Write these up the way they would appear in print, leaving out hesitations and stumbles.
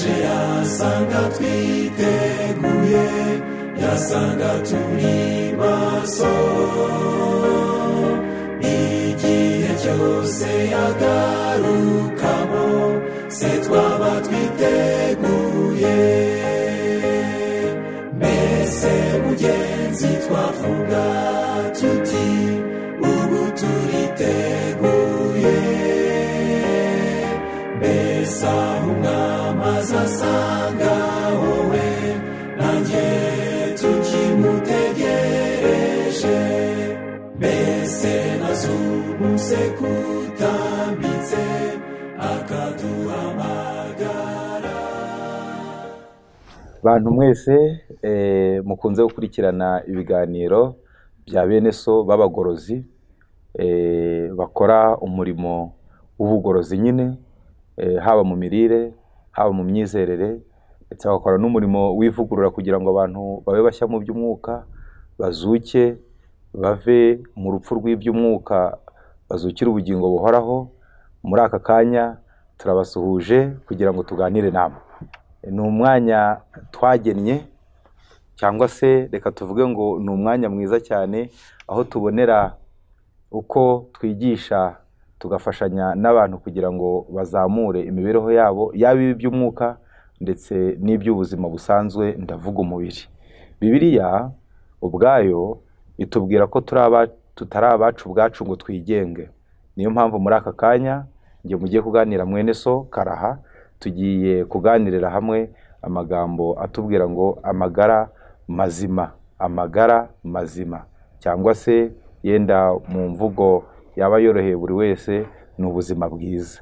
Aje yasanga twiteguye, yasanga turi maso. Igihe cyose yagarukamo, se twaba twiteguye. Mbese mugenzi twavuga tuti ubu turiteguye. Mbese aho umwami azasanga wowe nanjye tukimutegereje. Mbese nazumuse kutambitse akaduhamagara. Bantu mwese mukunze gukurikirana ibiganiro bya bene so b'abagorozi, bakora umurimo w'ubugorozi nyine, haba mu mirire, haba mu myizerere, ndetse bakora n'umurimo w'ivugurura kugira ngo abantu babe bashya mu by'umwuka, bazuke bave mu rupfu rw'iby'umwuka, bazukire ubugingo buhoraho. Muri aka kanya turabasuhuje kugira ngo tuganire namwe. Ni umwanya twagennye, cyangwa se reka tuvuge ngo ni umwanya mwiza cyane, aho tubonera uko twigisha tugafashanya n'abantu kugira ngo bazamure imibereho yabo, yaba iby'umwuka ndetse n'iby'ubuzima busanzwe, ndavuga umubiri. Bibiliya ubwayo itubwira ko tutari abacu ubwacu ngo twigenge. Niyo mpamvu muri aka kanya njye mugiye kuganira mwene so Karaha, tugiye kuganirira hamwe amagambo atubwira ngo amagara mazima, amagara mazima, cyangwa se yenda mu mvugo yaba yoroheye buri wese, ni ubuzima bwiza.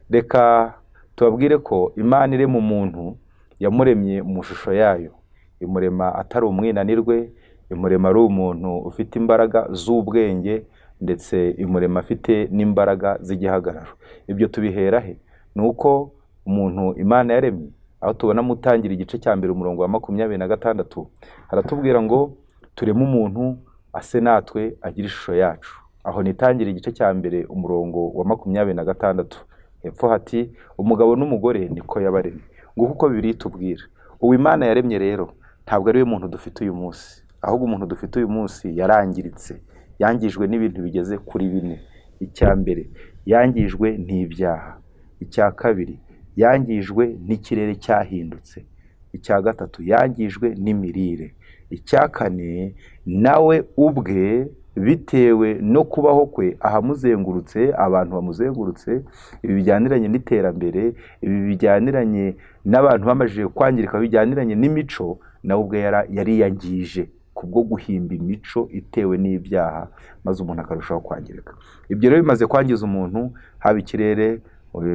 Reka tubabwire ko Imana irema umuntu yamuremye mu shusho yayo, imurema atari umwinanirwe, imurema ari umuntu ufite imbaraga z'ubwenge, ndetse imurema afite n'imbaraga z'igihagararo. Ibyo tubihera he? Ni uko umuntu Imana yaremye, aho tubona mutangira igice cya mbere umurongo wa 26, haratubwira ngo tureme umuntu ase natwe agira ishusho yacu. Aho nitangira igice cya mbere umurongo wa 26, hepfo hati umugabo n'umugore niko yabaremye. Nguko uko Bibiliya itubwira. Uwo Imana yaremye rero ntabwo ari we muntu dufite uyu munsi, ahubwo umuntu dufite uyu munsi yarangiritse, yangijwe n'ibintu bigeze kuri bine. Icya mbere yangijwe n'ibyaha, icya kabiri yangijwe n'ikirere cyahindutse, icya gatatu yangijwe n'imirire, icya kane nawe ubwe bitewe no kubaho kwe ahamuzengurutse, abantu bamuzengurutse, ibi bijyaniranye n'iterambere, ibi bijyaniranye n'abantu bamajije kwangirika, bijyaniranye n'imico, nawe ubwe yariyangije kubwo guhimba imico itewe n'ibyaha, maze umuntu akarushaho kwangirika. Ibyo rero bimaze kwangiza umuntu, haba ikirere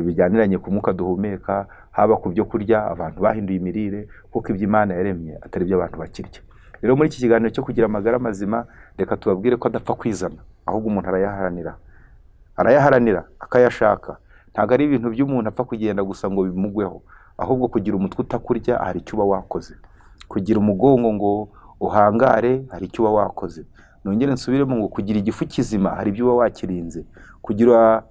bijyaniranye ku mwuka duhumeka, haba ku byo kurya, abantu bahinduye imirire, kuko ibyo Imana yaremye atari byo abantu bakirya. Rero muri iki kiganiro cyo kugira amagara mazima, reka tubabwire ko adapfa kwizana, ahubwo umuntu arayaharanira, arayaharanira akayashaka. Ntabwo ari ibintu by'umuntu apfa kugenda gusa ngo bimugweho, ahubwo kugira umutwe utakurya hari icyo uba wakoze, kugira umugongo ngo uhangare hari icyo uba wakoze, nongere nsubiremo ngo kugira igifu kizima hari ibyo uba wakirinze, kugira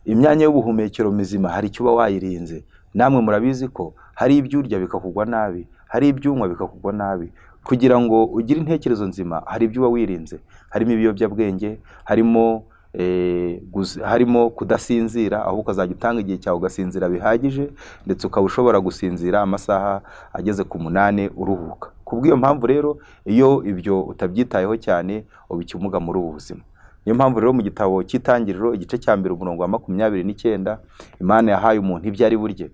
imyanya y'ubuhumekero mizima hari icyo uba wayirinze. Namwe murabizi ko hari ibyo urya bikakugwa nabi, hari ibyo unywa bikakugwa nabi. Kugira ngo ugire intekerezo nzima hari ibyo uba wirinze, harimo ibiyobyabwenge, harimo kudasinzira, aho ukazajya utanga igihe cyawe ugasinzira bihagije, ndetse ukaba ushobora gusinzira amasaha ageze ku 8 uruhuka. Kubw'iyo mpamvu rero iyo ibyo utabyitayeho cyane uba ikimuga muri ubu buzima. Niyo mpamvu rero mu gitabo cy'Itangiriro igice cya mbere umurongo wa 29, Imana yahaye umuntu ibyo ari burye.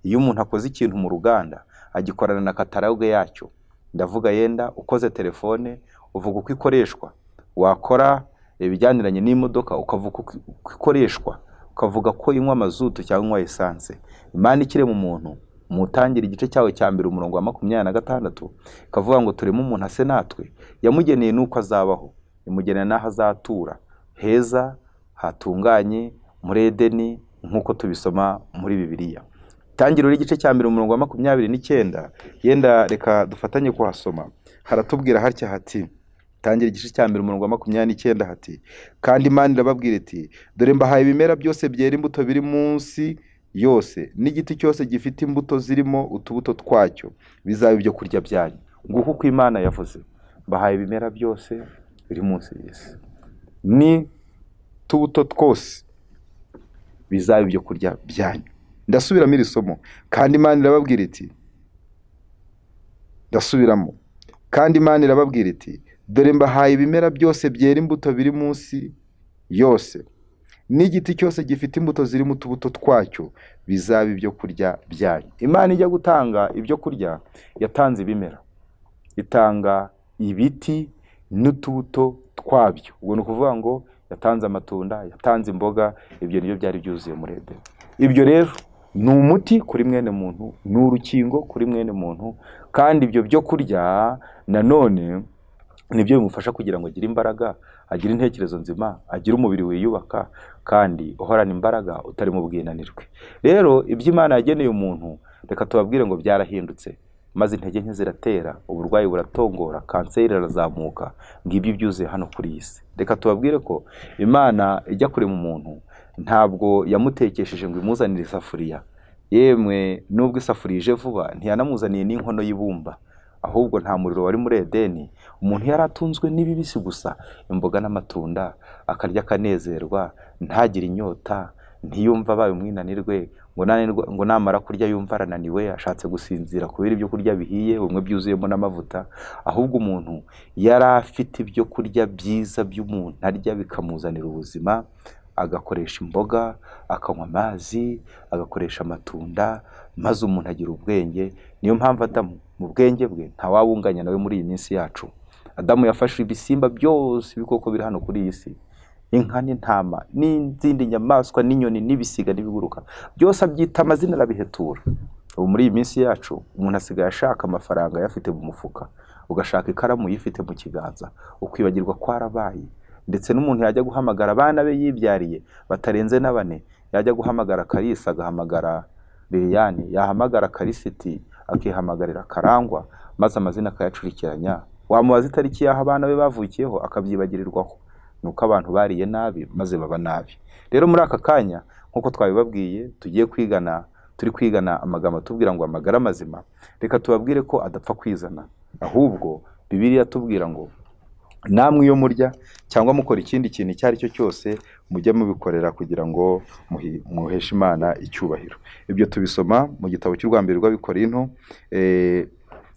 Iyo umuntu akoze ikintu mu ruganda agikorana na kataloge yacyo. Ndavuga yenda ukoze telefone uvuga uko ikoreshwa, wakora ibijyaniranye n'imodoka ukavuga uko ikoreshwa, ukavuga ko inywa mazutu cyangwa inywa esanse. Imana ikirema umuntu mutangira igice cyawe cya mbere umurongo wa 26, ikavuga ngo tureme umuntu ase natwe, yamugeneye nuko azabaho, imugenera n'aho azatura heza hatunganye muri Edeni nk'uko tubisoma muri Bibiliya. Itangiriro igice cya mbere umurongo wa 29, yenda reka dufatanye kuhasoma. Haratubwira hatya hati, Tangira igice cya mbere umurongo wa 29 hati, kandi Imana irababwira iti, dore mbahaye ibimera byose byera imbuto biri munsi yose n'igiti cyose gifite imbuto zirimo utubuto twacyo bizaba ibyo kurya byanyu. Nguko uko Imana yavuze, bahaye ibimera byose biri munsi y'isi ni tubuto twose bizaba ibyo kurya byanyu. Ndasubiramo iri somo. Kandi Imana irababwira iti, ndasubiramo. Kandi Imana irababwira iti, dore mbahaye ibimera byose byera imbuto biri munsi yose n'igiti cyose gifite imbuto zirimo utubuto twacyo bizaba ibyo kurya byanyu. Imana ijya gutanga ibyo kurya yatanze ibimera, itanga ibiti n'utubuto twabyo. Ubwo ni ukuvuga ngo yatanze amatunda, yatanze imboga, ibyo nibyo byari byuzuye muri Edeni. Ibyo rero ni umuti kuri mwene muntu, ni urukingo kuri mwene muntu, kandi ibyo byo kurya nanone nibyo bimufasha kugira ngo agire imbaraga, agire intekerezo nzima, agire umubiri wiyubaka kandi uhorana imbaraga utari mu bwinanirwe. Rero ibyo Imana yageneye umuntu, reka tubabwire ngo byarahindutse, maze intege nke ziratera, uburwayi buratongora, kanseri irazamuka, ngibyo byuzuye hano kuri iyi si. Reka tubabwire ko Imana ijya kurema umuntu ntabwo yamutekesheje ngo imuzanire isafuriya. Yemwe nubwo isafuriya ije vuba ntiyanamuzaniye n'inkono y'ibumba, ahubwo nta muriro wari muri Edeni. Umuntu yari atunzwe n'ibibisi gusa, imboga n'amatunda, akarya akanezerwa, ntagire inyota, ntiyumva abaye umwinanirwe, ngo namara kurya yumva arananiwe, ashatse gusinzira kubera ibyo kurya bihiye, bumwe byuzuyemo n'amavuta. Ahubwo umuntu yari afite ibyo kurya byiza by'umuntu arya bikamuzanira ubuzima, agakoresha imboga, akanywa amazi, agakoresha amatunda, maze umuntu agira ubwenge. Niyo mpamvu Adamu mu bwenge bwe ntawabunganya nawe muri iyi minsi yacu. Adamu yafashe ibisimba byose, ibikoko biri hano kuri iyi si, inka n'intama n'izindi nyamaswa n'inyoni n'ibisiga n'ibiguruka, byose abyita amazina arabihetura. Ubu muri iyi minsi yacu umuntu asigaye ashaka amafaranga ayafite mu mufuka, ugashaka ikaramu yifite mu kiganza, ukwibagirwa kwarabaye. Ndetse n'umuntu yajya guhamagara abana be yibyariye batarenze na bane, yajya guhamagara Kalisa agahamagara Liliane, yahamagara Karisiti akihamagarira Karangwa, maze amazina akayacurikiranya. Wamubaza itariki y'aho abana be bavukiyeho akabyibagirirwaho. Nuko abantu bariye nabi maze baba nabi. Rero muri aka kanya nkuko twabibabwiye tugiye kwigana, turi kwigana amagambo atubwira ngo amagara mazima. Reka tubabwire ko adapfa kwizana, ahubwo Bibiliya tubwira ngo namwe iyo murya cyangwa mukora ikindi kintu icyo ari cyo cyose mujye mubikorera kugira ngo muheshe Imana icyubahiro. Ibyo tubisoma mu gitabo cy'Urwambere rw'Abikorinto,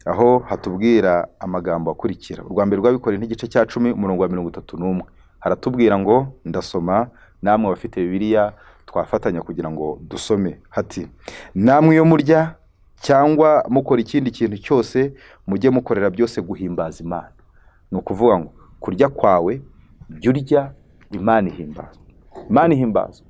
aho hatubwira amagambo akurikira. Urwambere rw'Abikorinto igice cya 10 umurongo wa 31 haratubwira ngo, ndasoma namwe abafite Bibiliya twafatanya kugira ngo dusome, hati namwe iyo murya cyangwa mukora ikindi kintu cyose mujye mukorera byose guhimbaza Imana. Ni ukuvuga ngo kurya kwawe jya urya Imana ihimbazwa. Imana ihimbazwa,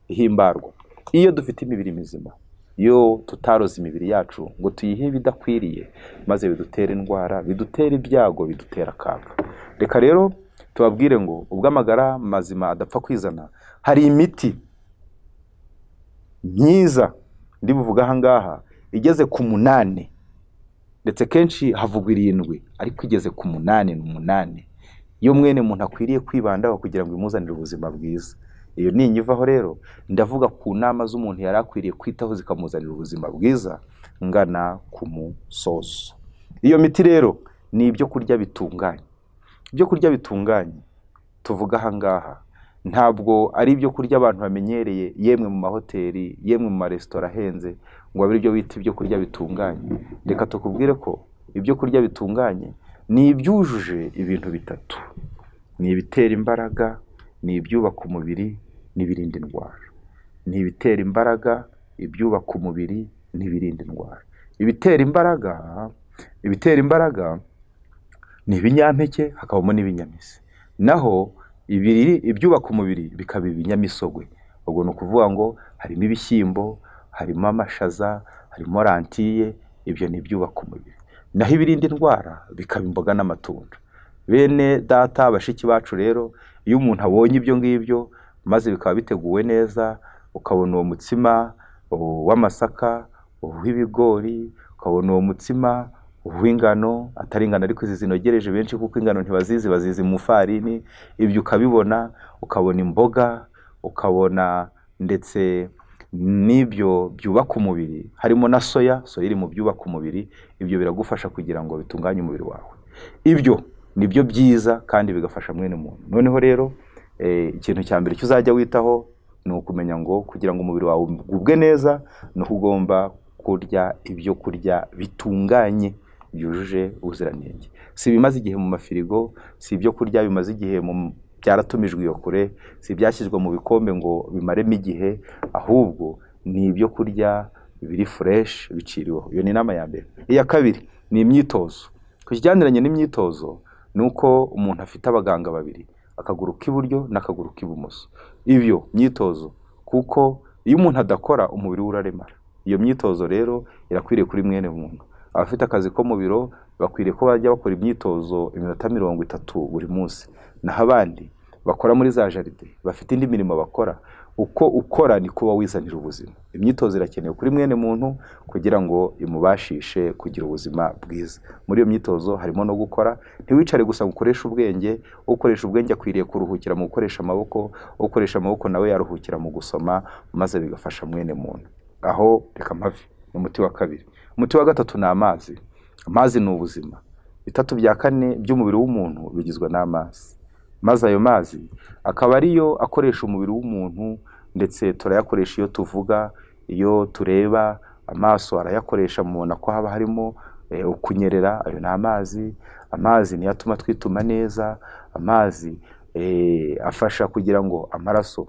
ihimbarwa iyo dufite imibiri mizima, iyo tutaroza imibiri yacu ngo tuyihe ibidakwiriye maze bidutere indwara, bidutere ibyago, bidutera akaga. Reka rero tubabwire ngo ubwo amagara mazima adapfa kwizana, hari imiti myiza ndi buvuga aha ngaha igeze ku 8, ndetse kenshi havugwa 7, ariko igeze ku 8 ni 8 iyo mwene muntu akwiriye kwibandaho kugira ngo imuzanire ubuzima bwiza. Iyo ninyivaho rero ndavuga ku nama z'umuntu yari akwiriye kwitaho zikamuzanira ubuzima bwiza ngana ku musozo. Iyo miti rero ni ibyo kurya bitunganye. Ibyo kurya bitunganye tuvuga aha ngaha ntabwo ari ibyo kurya abantu bamenyereye, yemwe mu mahoteli, yemwe mu maresitora ahenze, ngo abe ibyo bita ibyo kurya bitunganye. Reka tukubwire ko ibyo kurya bitunganye ni ibyujuje ibintu bitatu: ni ibitera imbaraga, ni ibyubaka umubiri, n'ibirinda indwara. Ni ibitera imbaraga, ibyubaka umubiri, n'ibirinda indwara. Ibitera imbaraga ni ibinyampeke, hakabamo n'ibinyamizi. Naho ibyubaka umubiri bikaba ibinyamisogwe. Ubwo ni ukuvuga ngo harimo ibishyimbo, harimo amashaza, harimo rantiye, ibyo ni ibyubaka umubiri. Naho ibirinda indwara bikaba imboga n'amatunda. Bene data, bashiki bacu rero, iyo umuntu abonye ibyo ngibyo maze bikaba biteguwe neza, ukabona uwo mutsima w'amasaka, uw'ibigori, ukabona uwo mutsima uw'ingano, atari ingano ariko izi zinogereje benshi kuko ingano ntibazizi, bazizi mu farini, ibyo ukabibona, ukabona imboga, ukabona ndetse n'ibyo byubaka umubiri, harimo na soya. Soya iri mu byubaka umubiri, ibyo biragufasha kugira ngo bitunganye umubiri wawe. Ibyo nibyo byiza kandi bigafasha mwene muntu. Noneho rero ikintu cya mbere cyuzajya witaho ni ukumenya ngo kugira ngo umubiri wawe ugubwe neza ni uko ugomba kurya ibyo kurya bitunganye byujuje ubuziranenge. Si ibimaze igihe mu mafirigo, si ibyo kurya bimaze igihe byaratumijwe iyo kure, si ibyashyizwe mu bikombe ngo bimaremo igihe, ahubwo ni ibyo kurya biri fresh biciriweho. Iyo ni inama ya mbere. Iya kabiri ni imyitozo. Ku kijyaniranye n'imyitozo ni uko umuntu afite abaganga babiri, akaguru k'iburyo n'akaguru k'ibumoso. Ibyo myitozo, kuko iyo umuntu adakora umubiri we uraremara. Iyo myitozo rero irakwiriye kuri mwene muntu. Abafite akazi ko mu biro bakwiriye ko bajya bakora imyitozo iminota 30 buri munsi. Naho abandi bakora muri za jaride bafite indi mirimo bakora, uko ukora ni kuba wizanira ubuzima. Imyitozo irakenewe kuri mwene muntu kugira ngo imubashishe kugira ubuzima bwiza. Muri iyo myitozo harimo no gukora, ntiwicare gusa ngo ukoreshe ubwenge. Ukoresha ubwenge akwiriye kuruhukira mu gukoresha amaboko, ukoresha amaboko nawe yaruhukira mu gusoma, maze bigafasha mwene muntu. Aho reka mpave, ni umuti wa kabiri. Umuti wa gatatu ni amazi. Amazi ni ubuzima. 3 bya 4 by'umubiri w'umuntu bigizwe n'amazi. Maze ayo mazi akaba ariyo akoresha umubiri w'umuntu, ndetse turayakoresha iyo tuvuga, iyo tureba, amaso arayakoresha, mubona ko haba harimo ukunyerera, ayo ni amazi. Amazi niyo atuma twituma neza, amazi afasha kugira ngo amaraso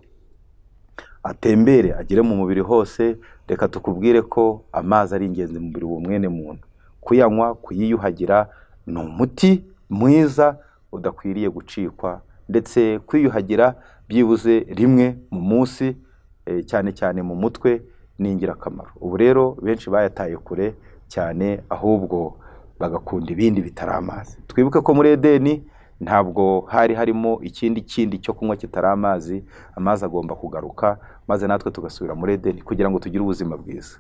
atembere agere mu mubiri hose. Reka tukubwire ko amazi ari ingenzi mu mubiri wa mwene muntu. Kuyanywa, kuyiyuhagira ni umuti mwiza udakwiriye gucikwa, ndetse kwiyuhagira byibuze rimwe mu munsi, cyane cyane mu mutwe, ni ingirakamaro. Ubu rero benshi bayataye kure cyane, ahubwo bagakunda ibindi bitari amazi. Twibuke ko muri Edeni ntabwo hari harimo ikindi kindi cyo kunywa kitari amazi. Amazi agomba kugaruka, maze natwe tugasubira muri Edeni kugira ngo tugire ubuzima bwiza.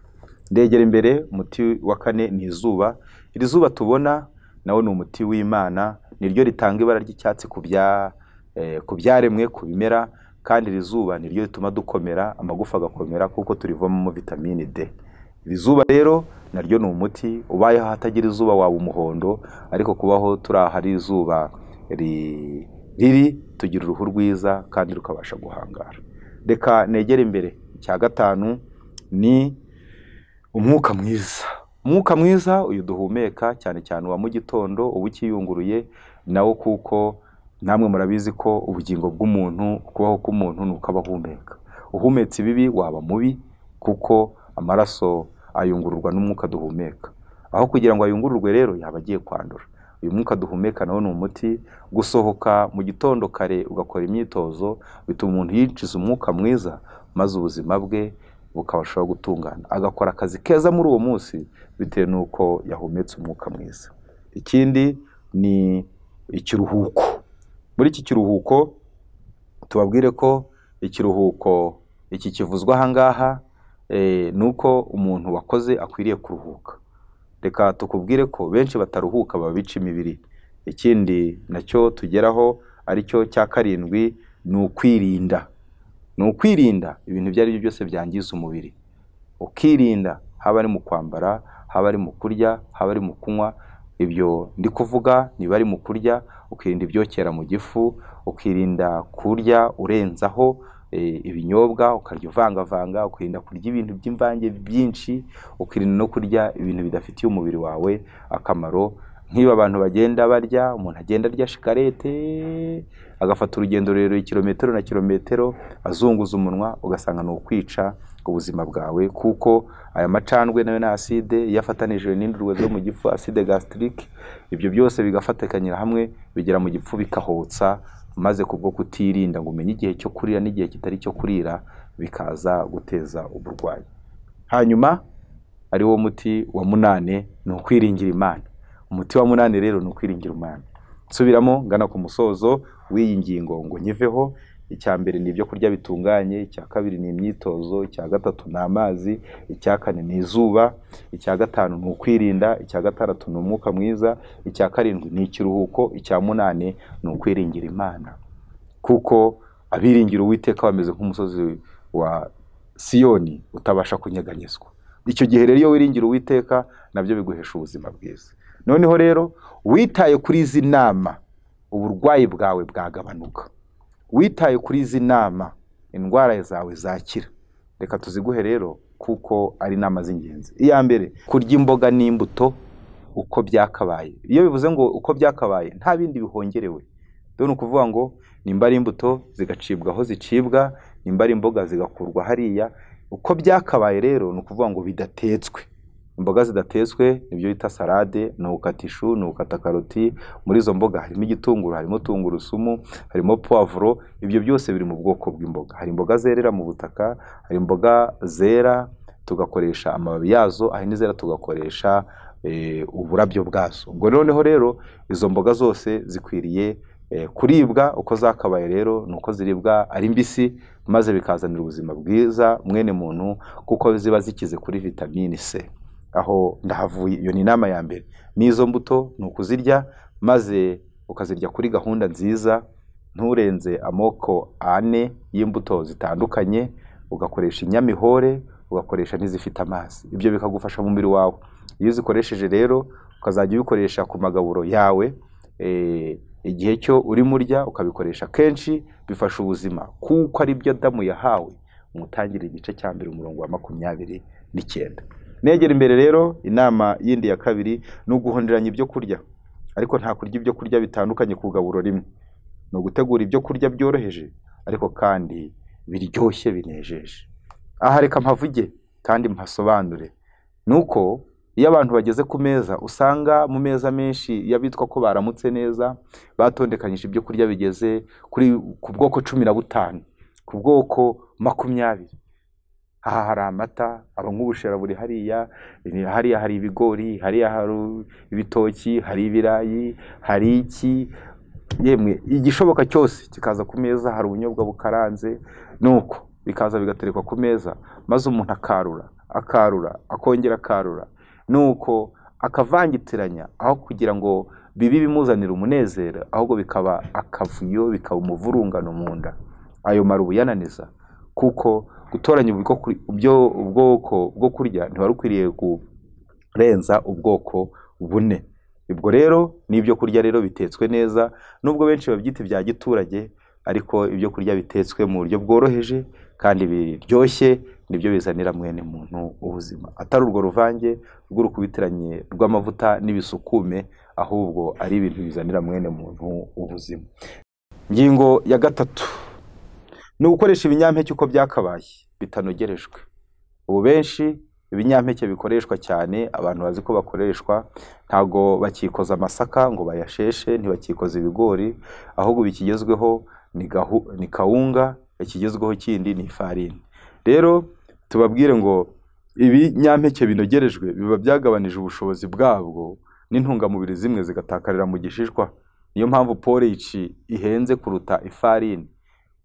Ndegera imbere, umuti wa kane ni izuba. Iri zuba tubona nawo ni umuti w'Imana, niryo ritanga ibara ry'icyatsi ku byaremwe, ku bimera, kandi iri zuba niryo rituma dukomera, amagufa agakomera, kuko turivomamo vitamine D. Iri zuba rero naryo ni umuti. Ubayeho ahatagira izuba waba umuhondo, ariko kubaho turi ahari izuba riri tugira uruhu rwiza kandi rukabasha guhangara. Reka negere imbere, icya gatanu ni umwuka mwiza. Umwuka mwiza uyu duhumeka, cyane cyane uwa mu gitondo uba ukiyunguruye nawo, kuko namwe murabizi ko ubugingo bw'umuntu, kubaho k'umuntu ni uko aba ahumeka. Uhumetse ibibi waba mubi, kuko amaraso ayungururwa n'umwuka duhumeka. Aho kugira ngo ayungururwe rero yaba agiye kwandura. Uyu mwuka duhumeka nawo ni umuti. Gusohoka mu gitondo kare ugakora imyitozo bituma umuntu yinjiza umwuka mwiza, maze ubuzima bwe bukabasha gutungana, agakora akazi keza muri uwo munsi bitewe n'uko yahumetse umwuka mwiza. Ikindi ni ikiruhuko. Muri iki kiruhuko tubabwire ko ikiruhuko iki kivuzwa aha ngaha ni uko umuntu wakoze akwiriye kuruhuka. Reka tukubwire ko benshi bataruhuka babica imibiri. Ikindi nacyo tugeraho aricyo cya karindwi ni ukwirinda. Ni ukwirinda ibintu ibyo ari byo byose byangiza umubiri. Ukirinda haba ari mu kwambara, haba ari mu kurya, haba ari mu kunywa. Ibyo ndi kuvuga niba ari mu kurya, ukirinda ibyokera mu gifu, ukirinda kurya urenzaho ibinyobwa, ukarya uvangavanga, ukirinda kurya ibintu by'imvange byinshi, ukirinda no kurya ibintu bidafitiye umubiri wawe akamaro. Nk'iba abantu bagenda barya, umuntu agenda arya shikarete, agafata urugendo rurerure kilometero na kilometero azunguza umunwa, ugasanga ni ukwica ubuzima bwawe, kuko aya macandwe nayo ni acide, iyo afatanije n'indurwe zo mu gifu, acide gastrique, ibyo byose bigafatikanyira hamwe bigera mu gifu bikahotsa, maze kubwo kutirinda ngo umenye igihe cyo kurira n'igihe kitari cyo kurira, bikaza guteza uburwayi. Hanyuma ari wo muti wa munane ni ukwiringira Imana. Umuti wa munane rero ni ukwiringira Imana. Nsubiramo ngana ku musozo w'iyi ngingo ngo nyiveho. Icya mbere ni ibyo kurya bitunganye, icya kabiri ni imyitozo, icya gatatu ni amazi, icya kane ni izuba, icya gatanu ni ukwirinda, icya gatandatu ni umwuka mwiza, icya karindwi ni ikiruhuko, icya munane ni ukwiringira Imana. Kuko abiringira Uwiteka bameze nk'umusozi wa Siyoni utabasha kunyeganyezwa. Icyo gihe rero iyo wiringira Uwiteka nabyo biguhesha ubuzima bwiza. Noneho rero witaye kuri izi nama, uburwayi bwawe bwagabanuka. Witaye kuri izi nama, indwara zawe zakira. Reka tuziguhe rero kuko ari inama z'ingenzi. Iya mbere, kurya imboga n'imbuto uko byakabaye. Iyo bivuze ngo uko byakabaye, nta bindi bihongerewe. Dore ni ukuvuga ngo nimba ari imbuto zigacibwa aho zicibwa, nimba ari imboga zigakurwa hariya. Uko byakabaye rero ni ukuvuga ngo bidatetswe. Imboga zidatetswe nibyo bita salade, ni ugukata ishu, ni ugukata karoti. Muri izo mboga harimo igitunguru, harimo tungurusumu, harimo puwavuro, ibyo byose biri mu bwoko bw'imboga. Hari imboga zerera mu butaka, hari imboga zera tugakoresha amababi yazo, hari n'izera tugakoresha uburabyo bwazo. Ubwo noneho rero izo mboga zose zikwiriye kuribwa uko zakabaye. Rero ni uko ziribwa ari mbisi, maze bikazanira ubuzima bwiza mwene muntu, kuko ziba zikize kuri vitamini C. Aho ndahavuye, iyo ni inama ya mbere. N'izo mbuto ni ukuzirya, maze ukazirya kuri gahunda nziza, nturenze amoko 4 y'imbuto zitandukanye, ugakoresha inyamihore, ugakoresha n'izifite amazi. Ibyo bikagufasha mu mubiri wawe. Iyo uzikoresheje rero ukazajya ubikoresha ku magaburo yawe, igihe cyo urimo urya ukabikoresha kenshi, bifasha ubuzima, kuko ari byo Adamu yahawe mu Itangiriro igice cya 1 umurongo wa 29. Negera imbere rero, inama yindi ya kabiri ni uguhonderanya ibyo kurya, ariko nta kurya ibyo kurya bitandukanye ku gaburo rimwe. Ni ugutegura ibyo kurya byoroheje ariko kandi biryoshye binejeje. Aha reka mpavuge kandi mpasobanure. Nuko iyo abantu bageze ku meza, usanga mu meza menshi y'abitwa ko baramutse neza batondekanyije ibyo kurya bigeze kuri ku bwoko 15, ku bwoko 20. Aha hari amata, abanywa ubushera buri hariya, hariya hari ibigori, hariya hari ibitoki, hari ibirayi, hari iki, yemwe igishoboka cyose kikaza ku meza. Hari ubunyobwa bukaranze, nuko bikaza bigaterekwa ku meza, maze umuntu akarura, akarura, akongera akarura, nuko akavangitiranya, aho kugira ngo bibi bimuzanira umunezero, ahubwo bikaba akavuyo, bikaba umuvurungano mu nda. Ayo marubu yananiza, kuko gutoranya ubwoko bwo kurya ntiwari ukwiriye kurenza ubwoko 4. Ubwo rero n'ibyo kurya rero bitetswe neza, nubwo benshi babyita ibya giturage, ariko ibyo kurya bitetswe mu buryo bworoheje kandi biryoshye nibyo bizanira mwene muntu ubuzima, atari urwo ruvange rw'urukubitiranye rw'amavuta n'ibisukume, ahubwo ari ibintu bizanira mwene muntu ubuzima. Ingingo ya 3 ni ugukoresha ibinyampeke uko byakabaye bitanogerejwe. Ubu benshi ibinyampeke bikoreshwa cyane, abantu bazi ko bakoreshwa, ntago bakikoza amasaka ngo bayasheshe, ntibakikoza ibigori, ahubwo bikigezweho ni kawunga, ikigezweho kindi ni ifarini. Rero tubabwire ngo ibinyampeke binogerejwe biba byagabanije ubushobozi bwabwo n'intungamubiri zimwe zigatakarira mu gishishwa. Niyo mpamvu porridge ihenze kuruta ifarini.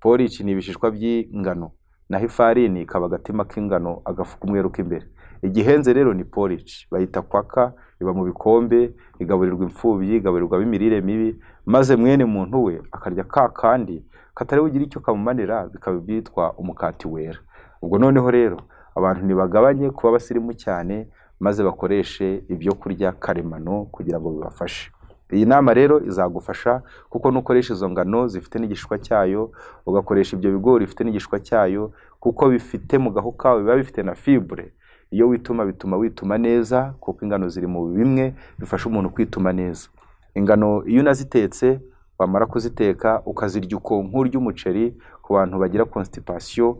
Porridge ni ibishishwa by'ingano, naho ifarini ikaba agatima k'ingano, agafu k'umweru k'imbere. Igihenze rero ni porridge, bayita kwaka, iba mu bikombe, igaburirwa imfubyi, igaburirwa b'imirire mibi, maze mwene muntu we akarya ka kandi katari bugire icyo kamumanira, bikaba byitwa umukati wera. Ubwo noneho rero abantu ntibagabanye kuba abasirimu cyane, maze bakoreshe ibyo kurya karemano kugira ngo bibafashe. Iyi nama rero izagufasha, kuko nukoresha izo ngano zifite n'igishishwa cyayo, ugakoresha ibyo bigori bifite n'igishishwa cyayo, kuko bifite mu gahu kawe biba bifite na fibre. Iyo wituma bituma wituma neza, kuko ingano ziri mu bimwe bifasha umuntu kwituma neza. Ingano iyo unazitetse, wamara kuziteka ukazirya uko nk'urya umuceri, ku bantu bagira constipation,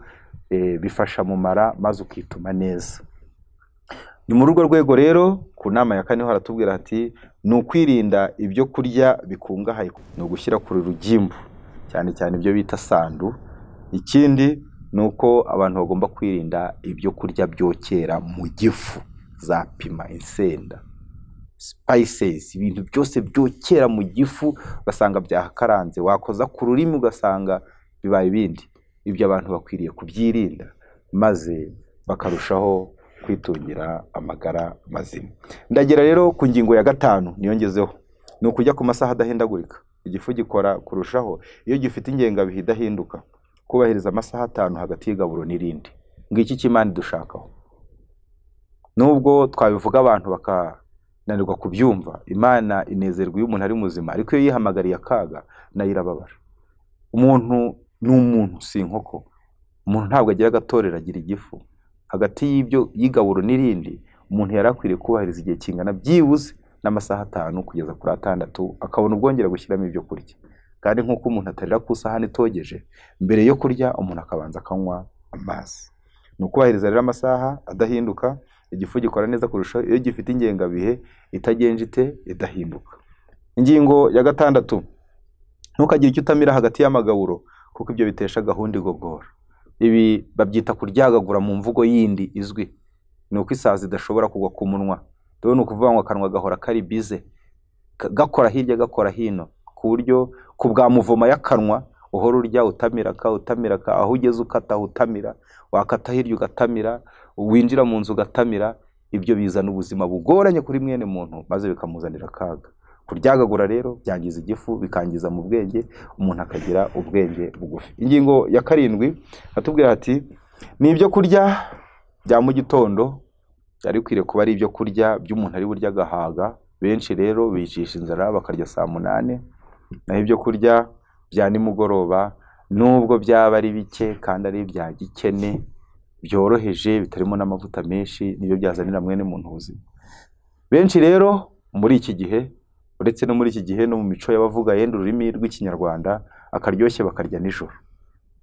bifasha mu mara, maze ukituma neza. Ni muri urwo rwego rero ku nama ya 4 haratubwira ati ni ukwirinda ibyo kurya bikungahaye, ni ugushyira ku rugimbu, cyane cyane ibyo bita sandu. Ikindi ni uko abantu bagomba kwirinda ibyo kurya byokera mu gifu, za pima, insenda, spices, ibintu byose byokera mu gifu ugasanga byahakaranze, wakoza ku rurimi ugasanga bibaye ibindi. Ibyo abantu bakwiriye kubyirinda, maze bakarushaho kwitungira amagara mazima. Ndagera rero ku ngingo ya 5 niyongezeho, ni ukujya ku masaha adahindagurika. Igifu gikora kurushaho iyo gifite ingengabihe idahinduka. Kubahiriza amasaha 5 hagati y'igaburo n'irindi. Ngiki cy'Imana idushakaho. Nubwo twabivuga abantu bakananirwa kubyumva, Imana inezerwa iyo umuntu ari muzima, ariko iyo yihamagariye akaga nayo irababara. Umuntu ni umuntu, si inkoko. Umuntu ntabwo agira agatorero, agira igifu. Hagati y'ibyo y'igaburo n'irindi, umuntu yari akwiriye kubahiriza igihe kingana byibuze n'amasaha 5 kugeza kuri 6, akabona ubwongera gushyiramo ibyo kurya. Kandi nk'uko umuntu atarira ku isahani itogeje, mbere yo kurya umuntu akabanza akanywa amazi. Ni ukubahiriza rero amasaha adahinduka. Igifu gikora neza kurusha iyo gifite ingengabihe itagenje ite idahinduka. Ingingo ya 6, ntukagire icyo utamira hagati y'amagaburo, kuko ibyo bitesha gahunda igogora. Ibi babyita kuryagagura mu mvugo yindi izwi, ni uko isazi idashobora kugwa ku munwa. Dore ni ukuvuga ngo akanwa gahora kari bize, gakora hirya gakora hino, ku buryo ku bwa muvoma y'akanwa uhora urya utamiraka utamiraka, aho ugeze ukata utamira, wakata hirya ugatamira, winjira mu nzu ugatamira. Ibyo bizana ubuzima bugoranye kuri mwene muntu, maze bikamuzanira akaga. Kuryagagura rero byangiza igifu, bikangiza mu bwenge, umuntu akagira ubwenge bugufi. Ingingo ya 7 atubwira ati ni ibyo kurya bya mu gitondo byari bikwiriye kuba ari ibyo kurya by'umuntu ari burya agahaga. Benshi rero bicisha inzara bakarya saa 8, naho ibyo kurya bya nimugoroba nubwo byaba ari bike kandi ari ibya gikene byoroheje bitarimo n'amavuta menshi, nibyo byazanira mwene muntu ubuzima. Benshi rero muri iki gihe, uretse no muri iki gihe no mu mico y'abavuga yenda ururimi rw'Ikinyarwanda, akaryoshye bakarya nijoro,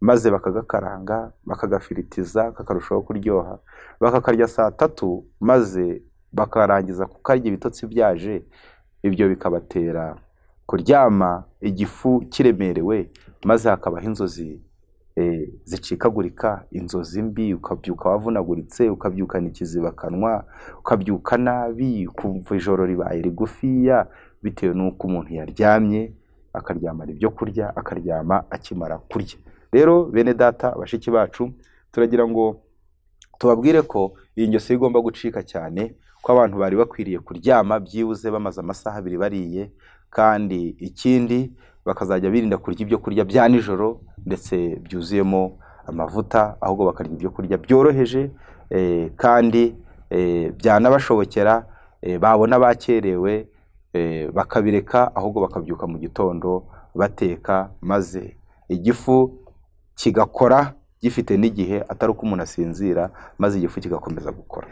maze bakagakaranga bakagafiritiza kakarushaho kuryoha, bakakarya saa 3, maze bakarangiza kukarya ibitotsi byaje. Ibyo bikabatera kuryama igifu kiremerewe, maze hakabaho inzozi zicikagurika, inzozi mbi, ukabyuka wavunaguritse, ukabyukana ikizibakanwa, ukabyuka nabi, ukumva ijoro ribaye rigufiya, bitewe n'uko umuntu yaryamye, akaryamana ibyo kurya, akaryama akimara kurya. Rero bene data, bashiki bacu, turagira ngo tubabwire ko iyi ngeso igomba gucika cyane, ko abantu bari bakwiriye kuryama byibuze bamaze amasaha 2 bariye, kandi ikindi bakazajya birinda kurya ibyo kurya bya nijoro ndetse byuzuyemo amavuta, ahubwo bakarya ibyo kurya byoroheje, kandi byanabashobokera, babona bakerewe bakabireka, ahubwo bakabyuka mu gitondo bateka, maze igifu kigakora gifite n'igihe, atari uko umuntu asinzira, maze igifu kigakomeza gukora.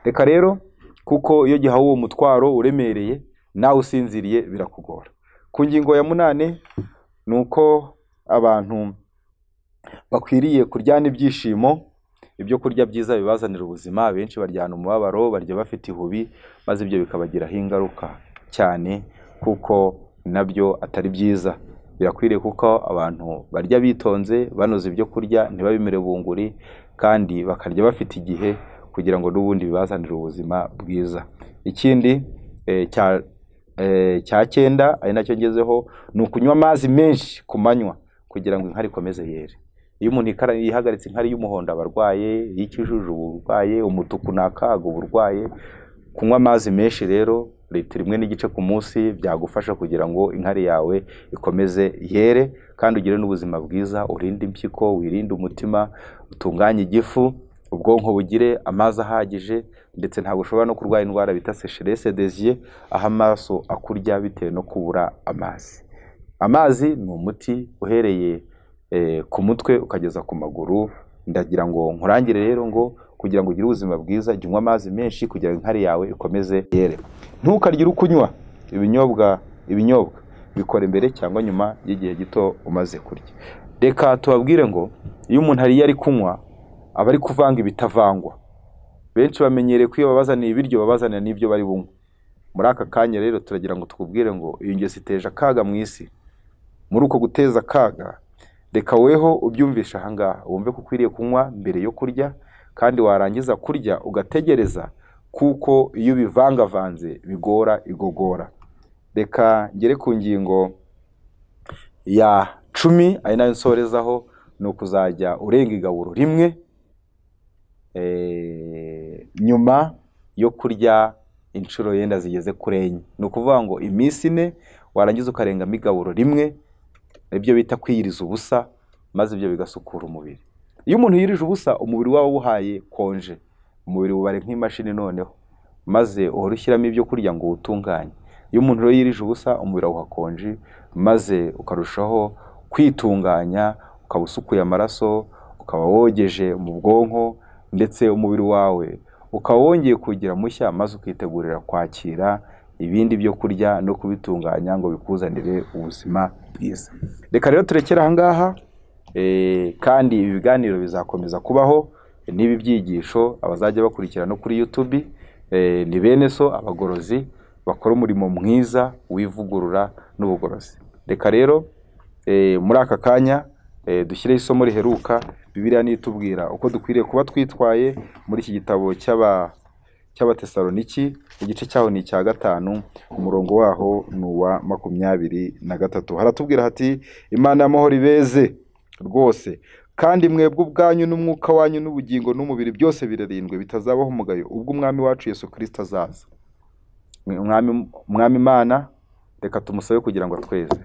Reka rero, kuko iyo gihawe uwo mutwaro uremereye nawe usinziriye birakugora. Ku ngingo ya 8 ni uko abantu bakwiriye kuryana ibyishimo. Ibyo kurya byiza bibazanira ubuzima. Benshi baryana umubabaro, barya bafite ihubi, maze ibyo bikabagiraho ingaruka cyane, kuko nabyo atari byiza. Birakwiriye kuko abantu barya bitonze, banoza ibyo kurya, ntibabimire bunguri, kandi bakarya bafite igihe, kugira ngo n'ubundi bibazanire ubuzima bwiza. Ikindi cya 9 ari nacyo ngezeho, ni ukunywa amazi menshi ku manywa kugira ngo inkari ikomeze yere. Iyo umuntu yihagaritse inkari y'umuhondo abarwaye, y'ikijuju uburwaye, umutuku nakaga uburwaye. Kunywa amazi menshi rero litiro 1.5 ku munsi byagufasha kugira ngo inkari yawe ikomeze yere, kandi ugire n'ubuzima bwiza, urinde impyiko, wirinde umutima, utunganye igifu, ubwonko bugire amazi ahagije, ndetse ntabwo ushobora no kurwara indwara bita sécheresse des yeux, aho amaso akurya bitewe no kubura amazi. Amazi ni umuti uhereye ku mutwe ukageza ku maguru. Ndagira ngo nkurangire rero ngo kugira ngo ugire ubuzima bwiza, jya unywa amazi menshi kugira ngo inkari yawe ikomeze yere. Ntukarye uri kunywa ibinyobwa bikora imbere cyangwa nyuma y'igihe gito umaze kurya. Reka tubabwire ngo iyo umuntu ariye ari kunywa, aba ari kuvanga ibitavangwa. Benshi bamenyereye ko iyo babazaniye ibiryo babazanira n'ibyo bari bunywe. Muri aka kanya rero turagira ngo tukubwire ngo iyi ngeso iteje akaga mu isi. Muri uko guteza akaga, reka weho ubyumvisha aha ngaha, wumve ko ukwiriye kunywa mbere yo kurya, kandi warangiza kurya ugategereza, kuko iyo ubivangavanze bigora igogora. Reka ngere ku ngingo ya 10 ari nayo nsorezaho, ni ukuzajya urenga igaburo rimwe nyuma yo kurya inshuro yenda zigeze kuri 4. Ni ukuvuga ngo iminsi 4 warangiza ukarengamo igaburo rimwe, ibyo bita kwiyiriza ubusa, maze ibyo bigasukura umubiri. Iyo umuntu yirije ubusa, umubiri wawe wuhaye konje, umubiri wubare nk'imashini noneho, maze uhora ushyiramo ibyo kurya ngo uwutunganye. Iyo umuntu rero yirije ubusa, umubiri awuha konji, maze ukarushaho kwitunganya, ukaba usukuye amaraso, ukaba wogeje mu bwonko, ndetse umubiri wawe ukaba wongeye kugira mushya, maze ukitegurira kwakira ibindi byo kurya no kubitunganya ngo bikuzanire ubuzima bwiza. Reka rero turekere aha ngaha, kandi ibi biganiro bizakomeza kubaho n'ibi byigisho abazajya bakurikira no kuri YouTube. Ni bene so abagorozi bakora umurimo mwiza w'ivugurura n'ubugorozi. Reka rero muri aka kanya dushyireho isomo riheruka. Bibiliya nitubwira uko dukwiriye kuba twitwaye muri iki gitabo cy'Abatesaloniki, igice cyaho ni icya 5, umurongo waho ni uwa 23. Haratubwira hati: Imana y'amahoro ibeze rwose, kandi mwebwe ubwanyu n'umwuka wanyu n'ubugingo n'umubiri byose birarindwe, bitazabaho umugayo ubwo Umwami wacu Yesu Kristo azaza. Umwami Imana, reka tumusabe kugira ngo tweze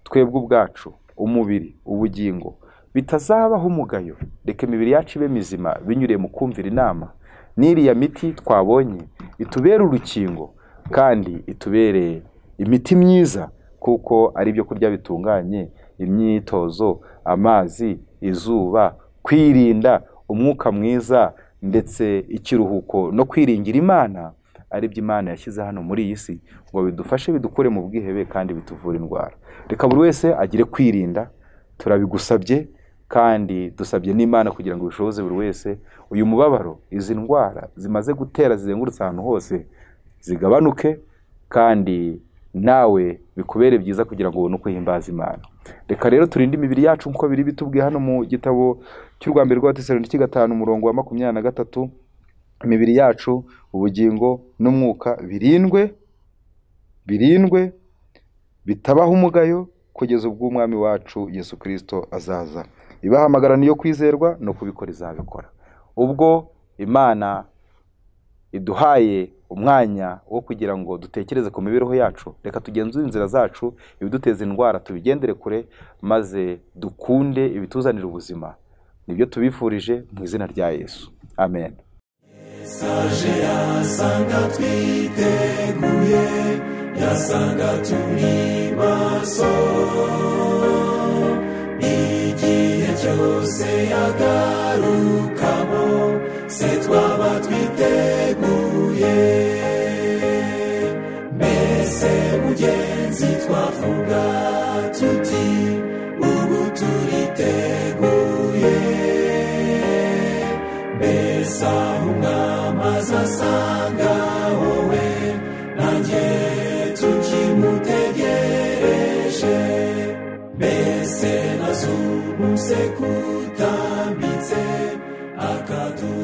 twebwe ubwacu, umubiri, ubugingo bitazabaho umugayo. Reka imibiri yacu ibe mizima binyuriye mu kumvira inama, n'iriya miti twabonye itubere urukingo kandi itubere imiti myiza, kuko ari ibyo kurya bitunganye, imyitozo, amazi, izuba, kwirinda, umwuka mwiza, ndetse ikiruhuko no kwiringira Imana, ari byo Imana yashyize hano muri iyi si ngo bidufashe, bidukure mu bwihebe kandi bituvure indwara. Reka buri wese agire kwirinda, turabigusabye kandi dusabye n'Imana kugira ngo bishoboze buri wese uyu mubabaro, izi ndwara zimaze gutera zizengurutse ahantu hose zigabanuke, kandi nawe bikubere byiza kugira ngo ubone uko uhimbaza Imana. Reka rero turinde imibiri yacu nkuko biri bitubwiye hano mu gitabo cy'urwa mbere rw'Abatesalonike 5 umurongo wa 23. Imibiri yacu, ubugingo n'umwuka birindwe, birindwe bitabaho umugayo kugeza ubwo Umwami wacu Yesu Kristo azaza. Ibahamagara niyo kwizerwa, no kubikora izabikora. Ubwo Imana iduhaye umwanya wo kugira ngo dutekereze ku mibereho yacu, reka tugenzure inzira zacu, ibiduteza indwara tubigendere kure, maze dukunde ibituzanira ubuzima. Nibyo tubifurije mu izina rya Yesu, amen. Saje yasanga twiteguye, yasanga turi maso, igihe cyose yagarukamo se twaba twiteguye. Mbese mugenzi twavuga tuti ubu turiteguye, mbese aho Umwami azasanga wowe nanjye tukimutegereje, mbese nazumuse kutambitse akaduha.